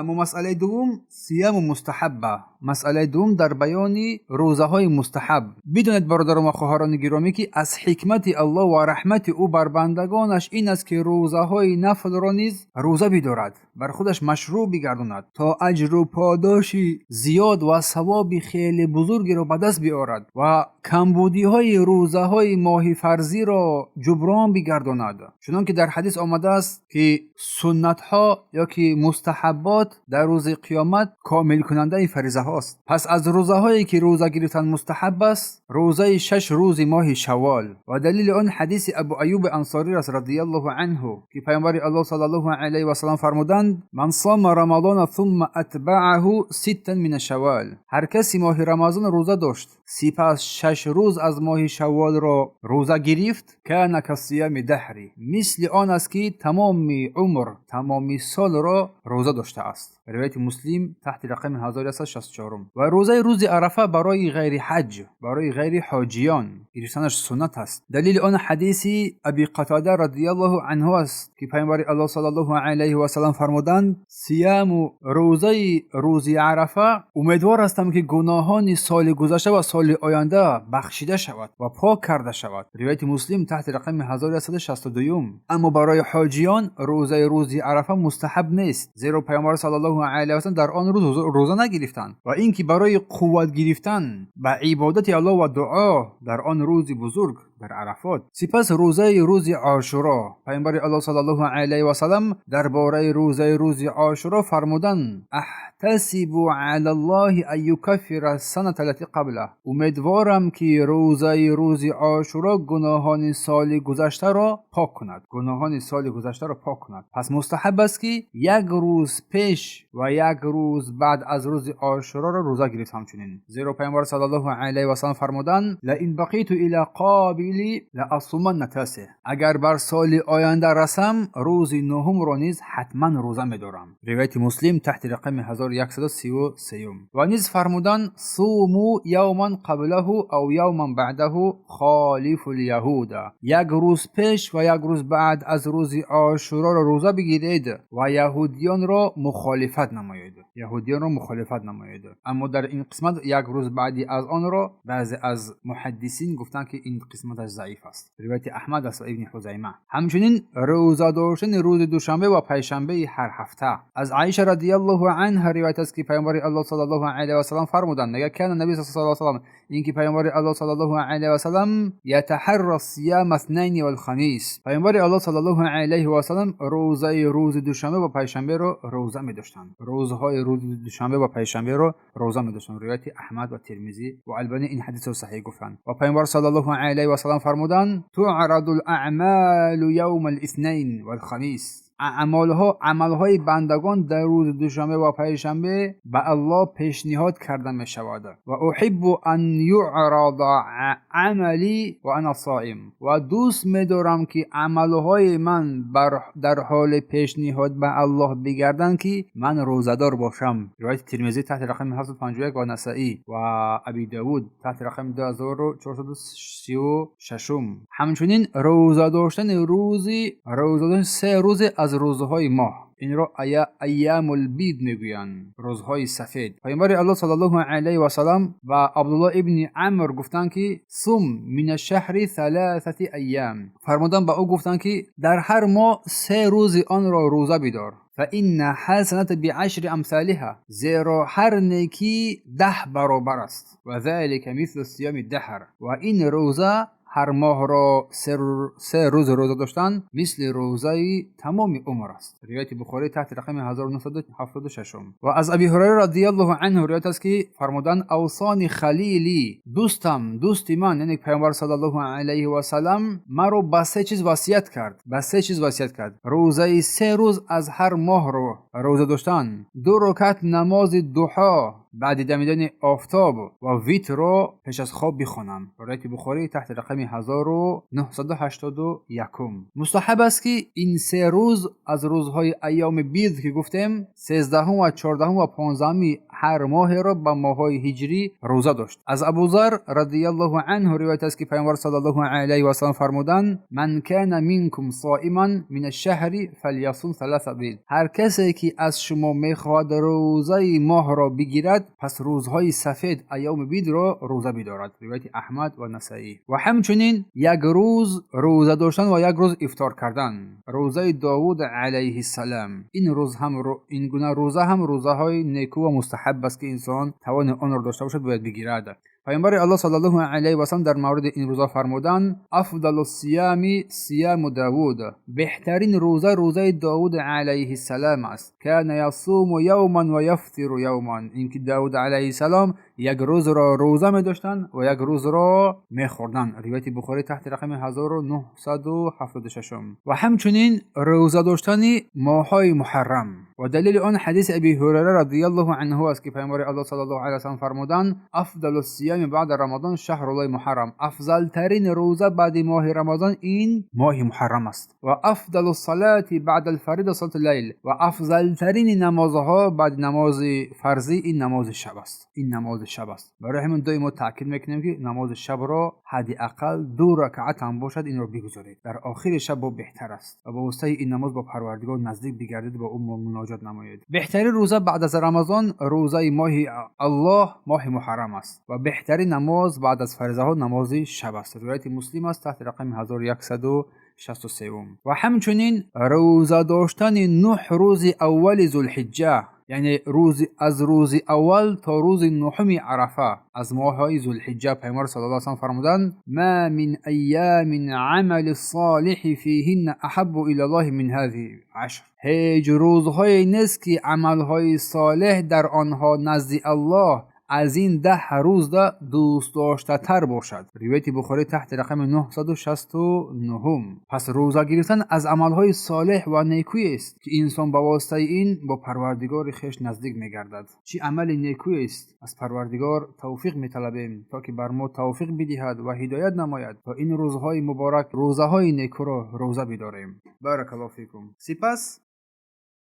Аммо масъалаи дуввум, сияму мустаҳабба, масъалаи дуввум дар баёни рӯзаҳои мустаҳаб. Бидонед, бародарон ва хоҳарони гиромӣ, ки аз ҳикмати Аллоҳ ва раҳмати ӯ бар бандагонаш ин аст, ки рӯзаҳои нафлро низ рӯза бидорад, бар худаш машрӯъ бигардонад, то аҷру подоши зиёд ва савоби хеле бузургеро ба даст биёрад ва камбудиҳои рӯзаҳои моҳи фарзиро ҷуброн бигардонад. Чунон ки дар ҳадис омадааст, ки суннатҳо ё ки мустаҳаббот дар рӯзи қиёмат комилкунандаи фаризаҳост. Пас аз рӯзаҳое ки рӯза гирифтан мустаҳаб аст, рӯзаи 6 рӯзи моҳи шаввол. Ва далели он ҳадиси Абу Аюби Ансорӣ аст радиаллоҳу анҳу, ки паёмбари Аллоҳ саллаллоҳу алайҳи васаллам фармуданд: ман сома рамадона сумма атбааҳу ситтан мина шаввол. Ҳар касе моҳи Рамазон рӯза дошт, сипас 6 рӯз аз моҳи шавволро рӯза гирифт, кана касиями даҳри, мисли он аст, ки тамоми умр, тамоми солро рӯза доштааст. Ривояти Муслим таҳти рақами 1164. Ва рӯзаи рӯзи Арафа барои ғайри ҳаҷ, барои ғайри ҳоҷиён гирифтанаш суннат аст. Далели он ҳадиси Аби Қатода радиаллоҳу анҳу аст, ки паёмбари Аллоҳ саллаллоҳу алайҳи васаллам фармуданд: сияму рӯзаи рӯзи Арафа, умедвор ҳастам, ки гуноҳони соли гузашта ва соли оянда бахшида шавад ва пок карда шавад. Ривояти Муслим таҳти рақами 1162. Аммо барои ҳоҷиён рӯзаи рӯзи Арафа мустаҳаб нест, зеро паёмбар саллаллоҳу алайҳи васаллам дар он рӯз рӯза нагирифтанд ва ин ки барои қувват гирифтан ба ибодати Аллоҳ ва дуо дар он рӯзи бузург дар Арафот. Сипас рӯзаи рӯзи Ошуро. Паёмбари Аллоҳ саллаллоҳу алайҳи васаллам дар бораи рӯзаи рӯзи Ошуро фармуданд: аҳтасибу алаллоҳи ан юкаффира саната аллати қаблаҳ. Умедворам, ки рӯзаи рӯзи Ошуро гуноҳони соли гузаштаро пок кунад, гуноҳони соли гузаштаро пок кунад. Пас мустаҳаб аст, ки як рӯз пеш ва як рӯз баъд аз рӯзи Ошуроро рӯза гирифт ҳамчунин, зеро паёмбар саллаллоҳу алайҳи васаллам фармуданд: лаин бақиту ила қобили лаасуманна тасеҳ. Агар бар соли оянда расам, рӯзи нуҳумро низ ҳатман рӯза медорам. Ривояти Муслим таҳти рақами 1133. Ва низ фармуданд: суму явман қаблаҳу ав явман баъдаҳу холифу лyaҳуда. Як рӯз пеш ва як рӯз баъд аз рӯзи Ошуроро рӯза бигиред ва яҳудиёнро мухолифат намоед, яҳудиёнро мухолифат намоед. Аммо дар ин қисмат як рӯз баъди аз онро баъзе аз муҳаддисин гуфтанд, ки ин қисматаш заиф аст. Ривояти Аҳмад аст ва Ибни Ҳузайма. Ҳамчунин рӯза доштани рӯзи душанбе ва панҷшанбеи ҳар ҳафта. Аз Аиша радиаллоҳу анҳа ривоят аст, ки паёмбари Аллоҳ саллаллоҳу алайҳи васаллам фармуданд, мега кана наби саллаллоҳу алайҳи васаллам, ин ки паёмбари Аллоҳ саллаллоҳу алайҳи васаллам ятаҳарра сияма итhnайни валхамис. Паёмбари Аллоҳ саллаллоҳу алайҳи васаллам рӯзаи рӯзи душанбе ва панҷшанберо рӯза медоштанд, рӯзҳои рӯзи душанбе ва панҷшанберо рӯза медоштанд. Ривояти Аҳмад ва Термизӣ ва Албанӣ ин ҳадисро саҳиҳ гуфтанд. Ва паёмбар саллаллоҳу алайҳи васаллам фармуданд: туъраду лаъмалу явма литhnайн валхамис. Аъмолҳо, амалҳои бандагон дар рӯзи душанбе ва панҷшанбе ба Аллоҳ пешниҳод карда мешавад. Ва уҳиббу ан юърада амалӣ ва ана соим. Ва дӯст медорам, ки амалҳои ман дар ҳоли пешниҳод ба Аллоҳ бигарданд, ки ман рӯзадор бошам. Ривояти Термизӣ таҳти рақами 751 ва Насаӣ ва Аби Давуд таҳти рақами 2436. Ҳамчунин рӯза доштани рӯзи, рӯза доштани 3 рӯзе аз рӯзҳои моҳ, инро айямулбид мегӯянд, рӯзҳои сафед. Паёмбари Аллоҳ саллаллоҳу алайҳи васаллам ба Абдуллоҳ ибни Амр гуфтанд, ки сум мина шаҳри саласати айям. Фармуданд, ба ӯ гуфтанд, ки дар ҳар моҳ 3 рӯзи онро рӯза бидор. фаинна ҳасаната биашри амсалиҳа, зеро ҳар некӣ 10 баробар аст. Ва залика мислу сиями даҳр. Ва ин рӯза ҳар моҳро 3 рӯз рӯза доштан мисли рӯзаи тамоми умр аст. Ривояти Бухорӣ таҳти рақами 1976. Ва аз Аби Ҳурайра радиаллоҳу анҳу ривоят аст, ки фармуданд: авсони халили, дӯстам, дӯсти ман, яъне паёмбар саллаллоҳу алайҳи васаллам маро ба 3 чиз васият кард, ба 3 чиз васият кард: рӯзаи 3 рӯз аз ҳар моҳро рӯза доштан, 2 ракат намози дуҳо. баъди дамидани офтоб ва витрро пеш аз хоб бихонам. Ривояти Бухорӣ таҳти рақами 1981. Мустаҳаб аст, ки ин се рӯз аз рӯзҳои айёми бид, ки гуфтем, 13-ум ва 14-ум ва 15-уми ҳар моҳеро ба моҳҳои ҳиҷрӣ рӯза дошт. Аз Абузар радиаллоҳу анҳу ривоят аст, ки Пайғамбар саллаллоҳу алайҳи васаллам фармуданд: «Ман кана минкум соиман мин ашшаҳри фалйасум саласа бид». Ҳар касе ки аз шумо мехоҳад рӯзаи моҳро бигирад, пас рӯзҳои сафед, айёми бидро рӯза бидорад. Ривояти Аҳмад ва Насаӣ. Ва ҳамчунин як рӯз рӯза доштан ва як рӯз ифтор кардан, рӯзаи Довуд алайҳиссалам. Ин рӯз ҳам, ин гуна рӯза ҳам рӯзаҳои неку ва мустаҳаб аст, ки инсон тавони онро дошта бошад, бояд бигирад. Пайғамбари Аллоҳ саллаллоҳу алайҳи васаллам дар мавриди ин рӯза фармуданд: «Афдалу сиями сияму Давуд». Беҳтарин рӯза рӯзаи Довуд алайҳиссалам аст. «Кана ясуму явман ва яфтиру явман». Ин ки Довуд алайҳиссалом як рӯзро рӯза медоштанд ва як рӯзро мехӯрданд. Ривояти Бухорӣ таҳти рақами 1976. Ва ҳамчунин рӯза доштани моҳҳои муҳаррам. Ва далели он ҳадиси Аби Ҳурайра радиаллоҳу анҳу аст, ки Пайғамбари Аллоҳ саллаллоҳу алайҳи васаллам фармуданд: «Афдалу сиями баъда Рамазон шаҳруллоҳи муҳаррам». Афзалтарин рӯза баъди моҳи Рамазон ин моҳи муҳаррам аст. Ва афдалу салати баъда алфарида салату лайл. Ва афзалтарини намозҳо баъди намози фарзӣ ин намози шаб аст, ин намози шаб аст. Барои ҳамин доим мо таъкид мекунем, ки намози шабро ҳадди ақал ду ракаат ҳам бошад, инро бигузоред дар охири шаб, бо беҳтар аст ва ба воситаи ин намоз бо Парвардигор наздик бигардед, бо ӯ муноҷот намоед. Беҳтарин рӯза баъд аз Рамазон рӯзаи моҳи Аллоҳ, моҳи муҳаррам аст. Ва беҳтарин намоз баъд аз фаризаҳо намози шаб аст. Ривояти Муслим аст таҳти рақами 1163. Ва ҳамчунин рӯза доштани 9 рӯзи аввали Зулҳиҷҷа, яъне рӯзи аз рӯзи аввал то рӯзи нуҳуми Арафа аз моҳҳои Зулҳиҷҷа. Пайғамбар саллаллоҳу алайҳи васаллам фармуданд: «Ма мин айёмин амали солиҳи фиҳинна аҳаббу илаллоҳи мин ҳазиҳи ашр». Ҳеҷ рӯзҳое нест, ки амалҳои солеҳ дар онҳо назди Аллоҳ аз ин 10 рӯзда дӯстдоштатар бошад. Ривояти Бухорӣ таҳти рақами 969. Пас рӯза гирифтан аз амалҳои солеҳ ва некӯест, ки инсон ба воситаи ин бо Парвардигори хеш наздик мегардад. Чӣ амали некӯест! Аз Парвардигор тавфиқ металабем, то ки бар мо тавфиқ бидиҳад ва ҳидоят намояд, то ин рӯзҳои муборак рӯзаҳои некӯро рӯза бидорем. Баракаллоҳу фикум. Сипас.